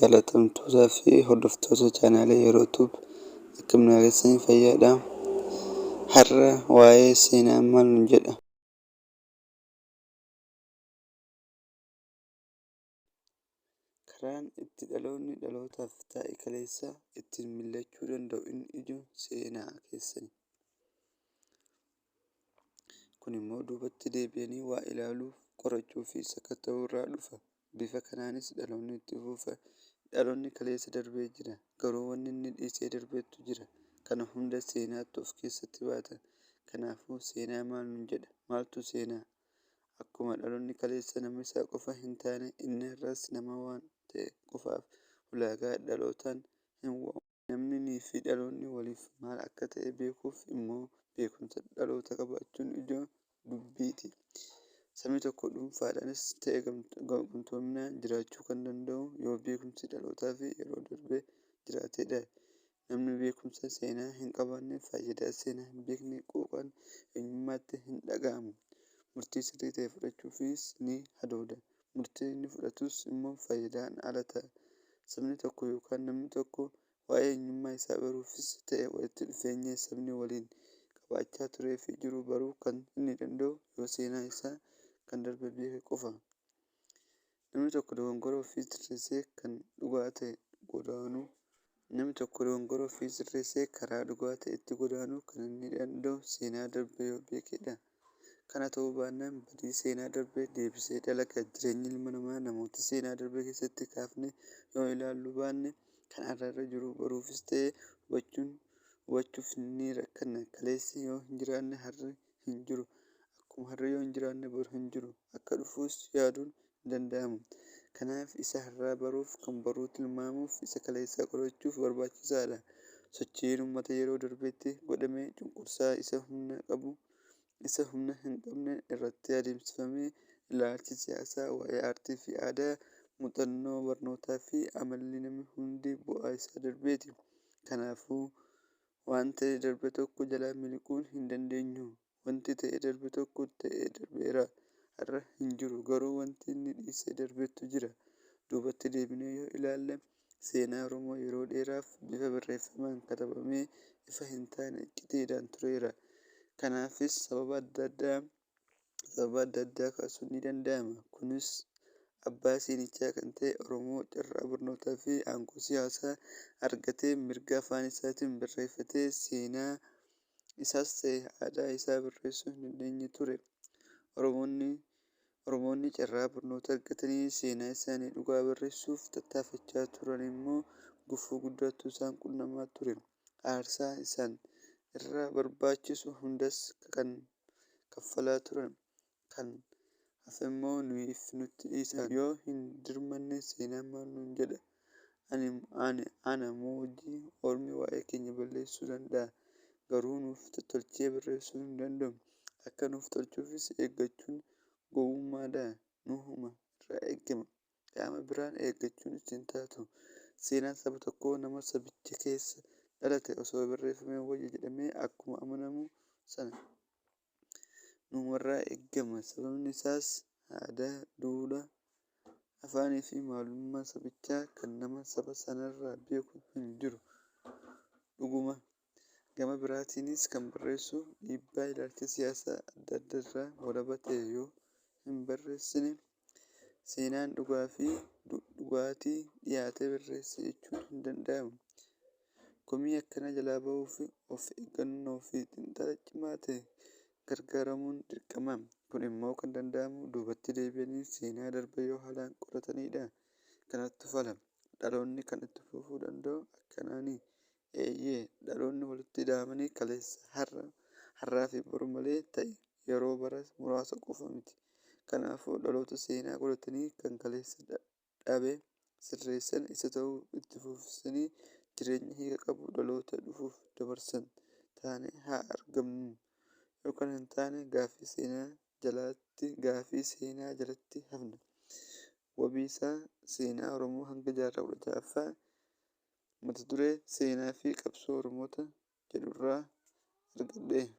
Jaalatamtootaa fi hordoftoota chaanaalii Yeroo Tube, akkam nageessanii? Fayyaadha. Har'a waa'ee seenaa maal nuun jedha? Karaan itti dhaloonni dhalootaaf taa'e kaleessa ittiin mil'achuu danda'u inni ijoon seenaa keessani. Kun immoo duubatti deebi'anii waa ilaaluu, qorachuu fi sakatta'uu irraa dhufa. Bifa kanaanis dhaloonni itti fufa. Dhaloonni kaleessa darbee jira. Garuu wanni inni dhiisee darbetu jira. Kana hunda seenaatu of keessatti baata. Kanaafuu seenaa maal nuun jedha? Maaltu seenaa? Akkuma dhaloonni kaleessa nama isaa qofa hin taane, inni har'as nama waan ta'e qofaaf ulaagaa dhalootaan hin waamamu. Namnii fi dhaloonni waliif maal akka ta'e beekuuf immoo beekumsa dhalootaa qabaachuun ijoo dubbiiti. Sabni tokko dhuunfaadhaanis ta'e gamtoominaan jiraachuu kan danda'u yoo beekumsi dhalootaa fi yeroo darbee jiraatedha. Namni beekumsa seenaa hin qabaanne, faayidaa seenaa hin beekne, quuqqaan eenyummaatti hin dhaga'amu. Murtii sirrii ta'e fudhachuufis ni hadooda. Murtiin inni fudhatus immoo faayidaan ala ta'a. Sabni tokko yookaan namni tokko waa'ee eenyummaa isaa baruufis ta'e walitti dhufeenya sabni waliin qabaachaa turee fi jiru baruu kan inni danda'u yoo seenaa isaa kan darbe beeke qofa. Namni tokko dogongora ofii sirreessee kan dhugaa ta'e godaanuu Namni tokko dogongora ofii sirreessee karaa dhugaa ta'etti godaanuu kan inni danda'u seenaa darbe yoo beekedha. Kana ta'uu baannaan badii seenaa darbe deebisee dalaga. Jireenya ilma namaa namoota seenaa darbe keessatti kaafne yoo ilaaluu baanne, kan har'a irra jiru baruufis ta'e hubachuuf ni rakkanna. Kaleessi yoo hin jiraanne har'i hin jiru. Akkuma har'i yoo hin jiraanne boru hin jiru. Akka dhufus yaaduun hin danda'amu. Kanaaf isa har'aa baruuf, kan boruu tilmaamuuf, isa kaleessaa qorachuuf barbaachisaadha. Sochiin uummata yeroo darbeetti godhame, cunqursaa isa humna qabu isa humna hin qabne irratti adeemsifame, ilaalchi siyaasaa, waa'ee aartii fi aadaa, muuxannoo barnootaa fi amalli namni hundi bu'aa isa darbeeti. Kanaafuu waan ta'ee darbe tokko jalaa miliquun hin dandeenyu. Wanti ta'ee darbe tokko ta'ee darbeera. Har'a hin jiru, garuu wanti inni dhiisee darbetu jira. Duubatti deebinee yoo ilaalle, seenaa Oromoo yeroo dheeraaf bifa barreeffamaan katabamee ifa hin taane iccitiidhaan tureera. Kanaafis sababa adda addaa kaasuun ni danda'ama. Kunis abbaa seenichaa kan ta'e Oromoo carraa barnootaa fi aangoo siyaasaa argatee mirga afaan isaatiin barreeffatee seenaa isaas ta'e aadaa isaa barreessuu hin dandeenye ture. Oromoonni carraa barnoota argatanii seenaa isaanii dhugaa barreessuuf tattaafachaa turan immoo gufuu guddaatu isaan qunnamaa ture. Aarsaa isaan irraa barbaachisu hundas kan kaffalaa turan. Kan hafemmoo nuyiif nutti dhiisan. Yoo hin dirmanne seenaan maal nuun jedha? Ana moo hojii ormi waa'ee keenya balleessuu danda'a. Garuu nuuf tottolchee barreessuu hin danda'u. Akka nuuf tolchuufis eeggachuun gowwummaadha. Nuhuma irraa eegama. Qaama biraan eeggachuunis hin taatu. Seenaan saba tokkoo nama sabicha keessa dhalate osoo barreeffamee wayya jedhamee akkuma amanamu sana numarraa eegama. Sababni isaas aadaa, duudhaa, afaanii fi maalummaa sabichaa kan nama saba sanarra beeku hin jiru. Dhuguma. Gama biraatiinis kan barreessu dhiibbaa ilaalcha siyaasaa adda addaarraa walaba ta'ee yoo hin barreessine, seenaan dhugaa fi dhugaatii dhiyaatee barreesse jechuun hin danda'amu. Komii akkanaa jalaa bahuuf of eeggannoo fi xiinxala cimaa ta'e gargaaramuun dirqama. Kun immoo kan danda'amu duubatti deebi'anii seenaa darbe yoo haalaan qoratanidha. Kanattu fala. Dhaloonni kan itti fufuu danda'u akkanaani. Eeyyee, dhaloonni walitti ida'amanii kaleessa, har'aa fi boru malee ta'e yeroo bara muraasa qofa miti. Kanaafuu dhaloota seenaa qoratanii kan kaleessa dhabe sirreessan, isa ta'uu itti fufsiisanii jireenya hiika qabu dhaloota dhufuuf dabarsan taanee haa argamnu. Yoo kana hin taane gaaffii seenaa jalatti hafna. Wabii isaa Seenaa Oromoo hanga jaarraa 16ffaa mata duree Seenaa fi Qabsoo Oromoota jedhurraa argadhe.